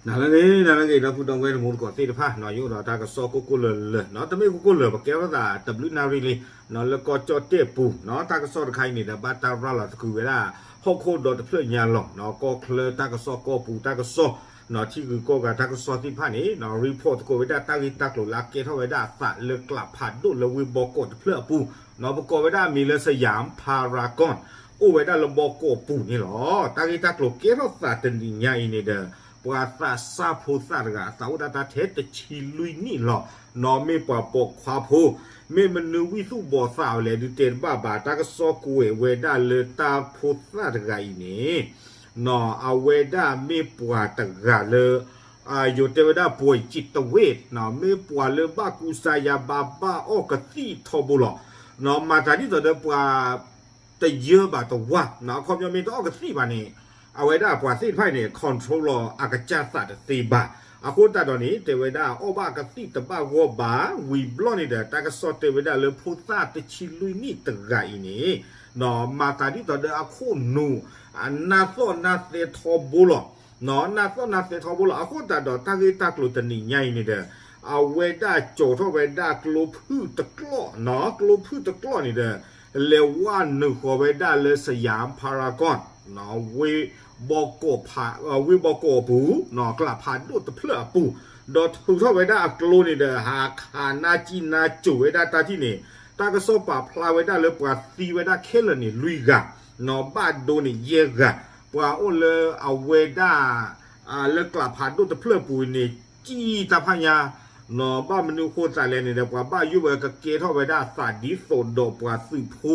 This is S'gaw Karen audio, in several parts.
နၤလၢအဂ့ၤ နၤလၢအဂ့ၤ ဒီပုၢ်ဒီဝဲၢ်တံၤသကိးသ့ၣ်တဖၣ်နီၤ, ယအိၣ်ဒီးတၢ်ကစီၣ်ကိၢ်ကိၢ်လၢၤလၢၤနီၤ, တမ့ၢ်ကိၢ်ကိၢ်လၢၤ ပကဲထီၣ်သးတဘျုးနၣ်ရံၣ်လံနီၤ, လၢကီၢ်ကၠီၣ်တဲၣ်ပူၤနီၤ, တၢ်ကစီၣ်တခါအံၤန့ၣ်ဒီး ဘၣ်တၢ်ရၤလီၤသကုၤဝဲဒၣ် ဟီၣ်ခိၣ်ဒီတဖျၢၣ်ညါလီၤနီၤ, ကီၢ်ချၢတၢ်ကစီၣ်ကီၢ်ပူၤတၢ်ကစီၣ်နီၤ, ထံဂုၤကီၢ်ဂၤတၢ်ကစီၣ်သ့ၣ်တဖၣ်န့ၣ်နီၤ, report သကိးဝဲဒၣ်တၢ်ဂ့ၢ်တၢ်ကျိၤလၢအကဲထီၣ်ဝဲဒၣ်အသးလၢကျးဖးဒိၣ်လၢဝ့ၢ်ဘီကီးတဖျၢၣ်အပူၤနီၤ, ပကိးဝဲဒၣ်အမံၤလၢ Siam Paragon အိၣ်ဝဲဒၣ်လၢဘီကီးပူၤန့ၣ်လီၤ. တၢ်ဂ့ၢ်တၢ်ကျိၤကဲထီၣ်သးတနံၤညါအံၤန့ၣ်ဒီး ပှၤသးစၢ်ဖိသၣ်တဂၤ အသးအိၣ်ဒၣ်တၢ်ထဲတဆံလွံၢ်နံၣ်လီၤနီၤ, မ့ၢ်ပှၤပိာ်ခွါဖိ, မ့ၢ်မနုၤဝံၣ်သူၣ်ဘီၣ်သးအီၤလဲၣ် ဒုးတဲတဘၣ်ဘၣ်, တၢ်ကစီၣ်ကွဲးဝဲဒၣ်လၢတၢ်ဖိသၣ်တဂၤအံၤန့ၣ်နီၤ, အဝဲဒၣ်မ့ၢ်ပှၤတဂၤလၢ ယိၤတဲဝဲဒၣ် ပှဲၤစံးတဝ့ၢ်နီၤ, မ့ၢ်ပှၤလၢဘၣ်ကူစါယါဘၣ်ဘၣ်အီၣ်ကသံၣ်ထီဘိလီၤနီၤ, မၤသးဒ်သိးဒီးပှၤ တယၢဘၣ်တဝါနီၤ, အခီပညီမ့ၢ်တအီၣ်ကသံၣ်ဘၣ်န့ၣ် အဝဲဒၣ်ပှၤသ့ၣ်တဖၣ်အံၤန့ၣ် control လီၤအကစၢ်သးတသ့ဘၣ်. အဃိသတးဒီးန့ၣ် တဲဝဲဒၣ်အီၣ်ဘၣ်ကသံၣ်တဘၣ်ဂီၢ်ဘၣ်, ဝံၤဘျီန့ၣ်ဒီး တၢ်ကစီၣ်တဲဝဲဒၣ်လၢဖိသၣ်တဆံလွံၢ်နံၣ်တဂၤအံၤန့ၣ်နီၤ, မၤသးဒ်သိးဒီးအခိၣ်နူာ် အနၢ်သီၣ်နၢ်သဲထီဘိလီၤနီၤ, နၢ်သီၣ်နၢ်သဲထီဘိလီၤ. အဃိသတးဒီးတၢ်ဂ့ၢ်တၢ်ကျိၤတနံၤညါအံၤန့ၣ်ဒီး အဝဲဒၣ်ကၠီၤထီၣ်ဝဲဒၣ်ကျိဖုၣ်တကျီၣ်နီၤ, ကျိဖုၣ်တကျီၣ်န့ၣ်ဒီး လဲၤဝဲနုာ်ဃီၤဝဲဒၣ်လၢ Siam Paragon ဝ့ၢ်ဘီကီးဖး, ဝ့ၢ်ဘီကီးအပူၤနီၤ, ကျးဖးဒိၣ်တဖျၢၣ်အပူၤ, ဒီးထုးထီၣ်ဝဲဒၣ်အကျိန့ၣ်ဒီး ဟးခးနါကံနါစိၤဝဲဒၣ်တၢ်ထံၣ်န့ၣ်, တၢ်ကစီၣ်ပာ်ဖျါဝဲဒၣ်လၢပှၤသံဝဲဒၣ်ခဲလၢာ်န့ၣ် လွံၢ်ဂၤနီၤ, ဘၣ်ဒိန့ၣ်ယဲၢ်ဂၤ, ပှၤအိၣ်လၢအဝဲဒၣ် လၢကျးဖးဒိၣ်တဖျၢၣ်ပူၤန့ၣ် ကံၣ်တၢ်ဖးညါနီၤ, ဘၣ်မနုၤအဃိသးလဲၣ်န့ၣ်ဒီး ပှၤဘၣ်ယိၣ်ဝဲကကဲထီၣ်ဝဲဒၣ်အသးဒ်သိးဒီးပှၤသုးဖ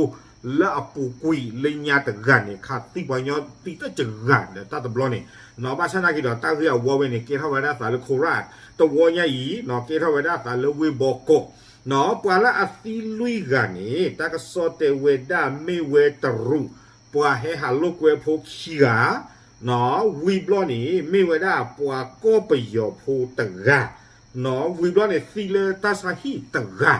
ိလၢအပူၤကွံာ်လၢညါတဂၤန့ၣ် ခးသံပှၤကညီသံတစှၤဒီးတၢ်တဘျီန့ၣ်နီၤ, ဘၣ်ဆၣ်နာ်က့ဒီးတၢ်ဂ့ၢ်အဝီဝဲန့ၣ် ကဲထီၣ်ဝဲဒၣ်အသးလၢ Khorat တဝီညါအံၤနီၤ, ကဲထီၣ်ဝဲဒၣ်အသးလၢဝ့ၢ်ဘီကီးနီၤ, ပှၤလၢအသံလွံၢ်ဂၤန့ၣ် တၢ်ကစီၣ်တဲဝဲဒၣ်မ့ၢ်ဝဲတရူး ပှၤဟဲဟးလိာ်ကွဲဖိခံဂၤနီၤ, ဝံၤဘျီန့ၣ် မ့ၢ်ဝဲဒၣ်ပှၤကီၢ်ပယီၤဖိတဂၤနီၤ, ဝံၤဘျီန့ၣ် သံလၢတၢ်ဆါဟံၣ်တဂၤ,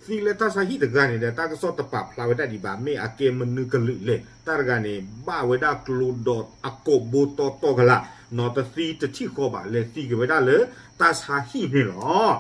သံလၢတၢ်ဆါဟံၣ်တဂၤန့ၣ်ဒီး တၢ်ကစီၣ်တပာ်ဖျါဝဲဒၣ်ဒံးဘၣ်, မ့ၢ်အကဲမနုၤကလုာ်လဲၣ်, တၢ်တဂၤန့ၣ် ဘၣ်ဝဲဒၣ်ကျိဒီးအကိာ်ဘိတီတီကလာ်နီၤ, တသံတထံၣ်ဃီဘၣ် လဲၤသံက့ၤဝဲဒၣ်လၢတၢ်ဆါဟံၣ်န့ၣ်လီၤ.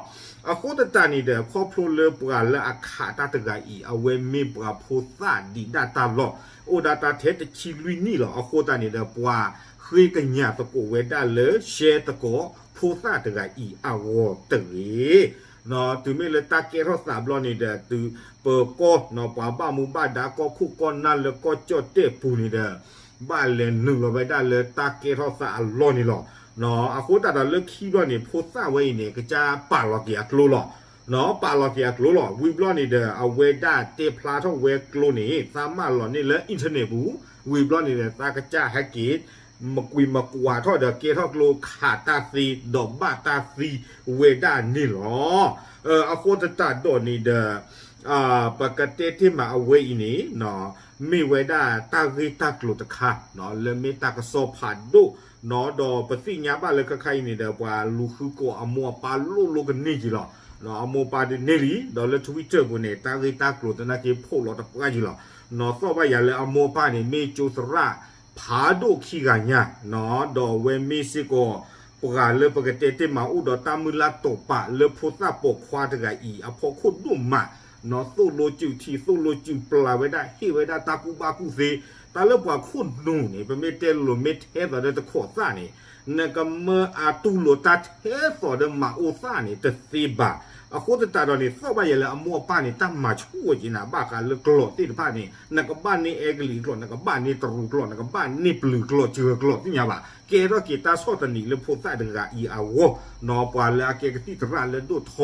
အဃိသတးန့ၣ်ဒီး ခီဖျိလၢပှၤလၢအခးတၢ်တဂၤအံၤ အဝဲမ့ၢ်ပှၤဖိသၣ်ဒံးဒၣ်တၢ်လီၢ်, အိၣ်ဒၣ်တၢ်ထဲတဆံလွံၢ်နံၣ်လီၤ. အဃိသတးန့ၣ်ဒီး ပှၤဃ့ကညးသကိးဝဲဒၣ်လၢ ရှဲသကိးဖိသၣ်တဂၤအံၤအဂီၢ်တဂ့ၤ တုၤမ့ၢ်လၢတၢ်ကဲထီၣ်သးဘျီန့ၣ်ဒီး တုၤပကီၢ်နီၤ ပှၤဘၣ်မူဘၣ်ဒါကီၢ်ခိၣ်ကီၢ်နၢ်လၢကီၢ်ကၠီၣ်တဲၣ်ပူၤန့ၣ်ဒီး ဘၣ်လဲၤနုာ်လီၤဝဲဒၣ်လၢတၢ်ကဲထီၣ်သးအလီၢ်န့ၣ်လီၤ. အဃိသတးဒီးလၢခံဘျီန့ၣ် ဖိသၣ်ဝဲအံၤန့ၣ် ကစၢ်ပာ်လီၤက့ၤအကျိလီၤ. ပာ်လီၤက့ၤအကျိလီၤ. ဝံၤဘျီန့ၣ်ဒီး အဝဲဒၣ်တဲဖျါထီၣ်ဝဲကျိန့ၣ် သးမၢလီၤန့ၢ်လၢ internet ပူၤ, ဝံၤဘျီန့ၣ်ဒီး သးကစၢ်ဟဲက့ၤ မကွံာ်မကွၢ်ထီၣ်ဒီး ကဲထီၣ်ကျိခးတၢ်သ့ ဒီးဘၣ်တၢ်သံဝဲဒၣ်န့ၣ်လီၤ. အဃိသတးဒီးန့ၣ်ဒီး ပကတဲတ့ၢ်မးအဝဲအံၤန့ၣ် မ့ၢ်ဝဲဒၣ်တၢ်ဂ့ၢ်တၢ်ကျိၤတခါ လၢမ့ၢ်တၢ်ကစီၣ်ဖးဒိၣ် ဒီးပသ့ၣ်ညါဘၣ်လၢခဲခါအံၤန့ၣ်ဒီး ပှၤလူၤဃုကိးအမိၢ်အပၢ်လိၣ်လိၣ်ကန့ၢ်က့ၤလီၤ. အမိၢ်အပၢ်ဒုးန့ၢ်လံ ဒီးလၢ Twitter ပူၤန့ၣ် တၢ်ဂ့ၢ်တၢ်ကျိၤသနာ်က့ ဖိးလီၤတပှၢ်က့ၤလီၤ. နီၢ်သီၣ်ဘၣ်ယၤလၢအမိၢ်အပၢ်န့ၣ် မ့ၢ်ကၠိသရၣ် ဖးဒိၣ်ခံဂၤညါ ဒီးအဝဲမ့ၢ်စ့ၢ်ကီး ပှၤလၢပကတဲတ့ၢ်မးအိၣ်ဒီးတၢ်မုၢ်လၢ်တိာ်ပာ်လၢဖိသၣ်ပိာ်ခွါတဂၤအံၤ အဖီခိၣ်ဒိၣ်မး, နီၢ်သိၣ်လိစူၤထံ သိၣ်လိစူၤပျၢ်ဝဲဒၣ် ဟ့ၣ်ဝဲဒၣ်တၢ်ကူၣ်ဘၣ်ကူၣ်သ့, တၢ်လၢပှၤခိၣ်နူာ်န့ၣ် ပမ့ၢ်တဲလိၤလိၤ မ့ၢ်ထဲသိးဒီးတခိးသၣ်န့ၣ် နကမၢအတူၢ်လိာ်တၢ်ထဲသိးဒီးမၤအိၣ်သၣ်န့ၣ် တသ့ဘၣ်. အဃိသတးဒီးန့ၣ် သီၣ်ဘၣ်ယၤလၢအမိၢ်အပၢ်န့ၣ် တၢ်မၤဆူၣ်ဝဲက့ၤနၤ ဘၣ်ဃးလၢကျိာ်သ့ၣ်တဖၣ်န့ၣ် နကဘၣ်န့ၢ်အဲကလံးကျိာ် နကဘၣ်န့ၢ်တရူးကျိာ် နကဘၣ်န့ၢ်ပျုၤကျိာ် စှၢၤကျိာ် သ့ၣ်ညါဘၣ်. ကဲထီၣ်က့ၤတၢ်ဆီၣ်သနံးလၢဖိသၣ်တဂၤအံၤအဂီၢ်, နီၢ်ပှၤလၢအကဲကသံၣ်သရၣ်လၢဒိၣ်ထ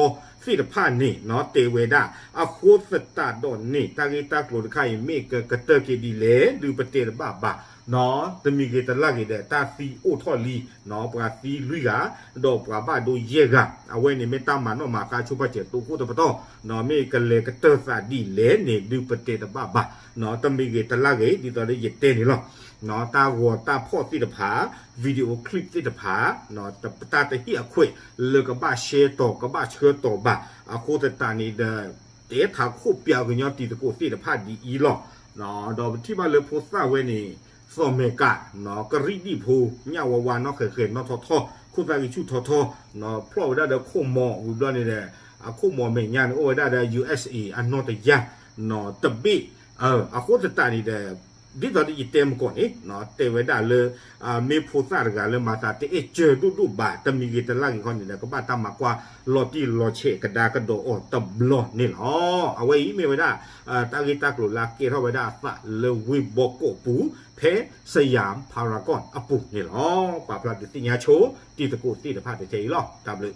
ီသ့ၣ်တဖၣ်န့ၣ် နီၢ်တဲဝဲဒၣ်. အဃိသတးဒီးန့ၣ် တၢ်ဂ့ၢ်တၢ်ကျိၤတခါအံၤ မ့ၢ်ကကတၢၢ်က့ၤဒ်လဲၣ် ဒုးပတဲတဘၣ်ဘၣ် နီၢ်တမံၤဂ့ၤတလၢ်ဂ့ၤဒီး တၢ်သံအိၣ်ထီၣ်လံ, နီၢ် ပှၤသံလွံၢ်ဂၤ, ဒီးပှၤဘၣ်ဒိယဲၢ်ဂၤ, အဝဲန့ၣ်မ့ၢ်တၢ်မၤနီၣ်မၤဃါဆိပာ်စၢၤတိခိၣ်တပတီၢ်, နီၢ် မ့ၢ်ကလဲၤကတၢၢ်သးဒ်လဲၣ်န့ၣ် ဒုးပတဲတဘၣ်ဘၣ်, နီၢ် တမံၤဂ့ၤတလၢ်ဂ့ၤ ဒ်သိးလၢယတဲန့ၣ်လီၤ. နီၢ် တၢ်ဂီၤတၢ်ဖီၣ်သ့ၣ်တဖၣ်, video clip သ့ၣ်တဖၣ်, နီၢ် တၢ်တဟ့ၣ်အခွဲးလၢကဘၣ် share တီၤ ကဘၣ်ဆှၢတီၤဘၣ်. အဃိသတးန့ၣ်ဒီး တဲထးခိၣ်ပၠးကညီတံၤသကိးသ့ၣ်တဖၣ်ဒ်အံၤလီၤ. ဒီးပထံၣ်ဘၣ်လၢဖိသၣ်ဝဲန့ၣ် သီၣ်မဲာ်ကး, နီၢ် ကရံၣ်ဒံၣ်ဖိ, ညၣ်ဝါဝါ နီၢ်ဃဲၤဃဲၤ နီၢ်ထီၣ်ထီၣ်, ခိၣ်သၣ်ဂံၢ်ဆူၣ်ထီထီ ဖျီၣ်ဝဲဒၣ်ဒီးခိၣ်မီၤဝံၤဘျီန့ၣ်ဒီး အခိၣ်မီၤမဲာ်ညါန့ၣ် အိၣ်ဝဲဒၣ်ဒီး ယူၢ်အ့းအ့း အနီၢ်တယၢ် တဘ့ၣ် အဃိသတးန့ၣ်ဒီး ဒ်သိးဒီးယတဲမကီၢ်န့ၣ် တဲဝဲဒၣ်လၢ မ့ၢ်ဖိသၣ်တဂၤလၢမၤသးတအဲၣ်စၢၤဒိၣ်ဒိၣ်ဘၣ် တမံၤဂ့ၤတလါဂ့ၤခီန့ၣ်ဒီး ကဘၣ်တၢ်မၤကွၢ်လီၤတံၢ်လီၤဆဲးကဒါကဒီးအီၤတဘျီန့ၣ်လီၤ. အဝဲအံၤမ့ၢ်ဝဲဒၣ် တၢ်ဂ့ၢ်တၢ်ကျိၤလၢအကဲထီၣ်ဝဲဒၣ်အသးလၢဝ့ၢ်ဘီကီၢ်ပူၤ ဖဲ Siam Paragon အပူၤန့ၣ်လီၤ. ပာ်ဖျါဒုးသ့ၣ်ညါဆိ တံၤသကိးသ့ၣ်တဖၣ်တထဲအံၤလီၤ. တၢ်ဘျုး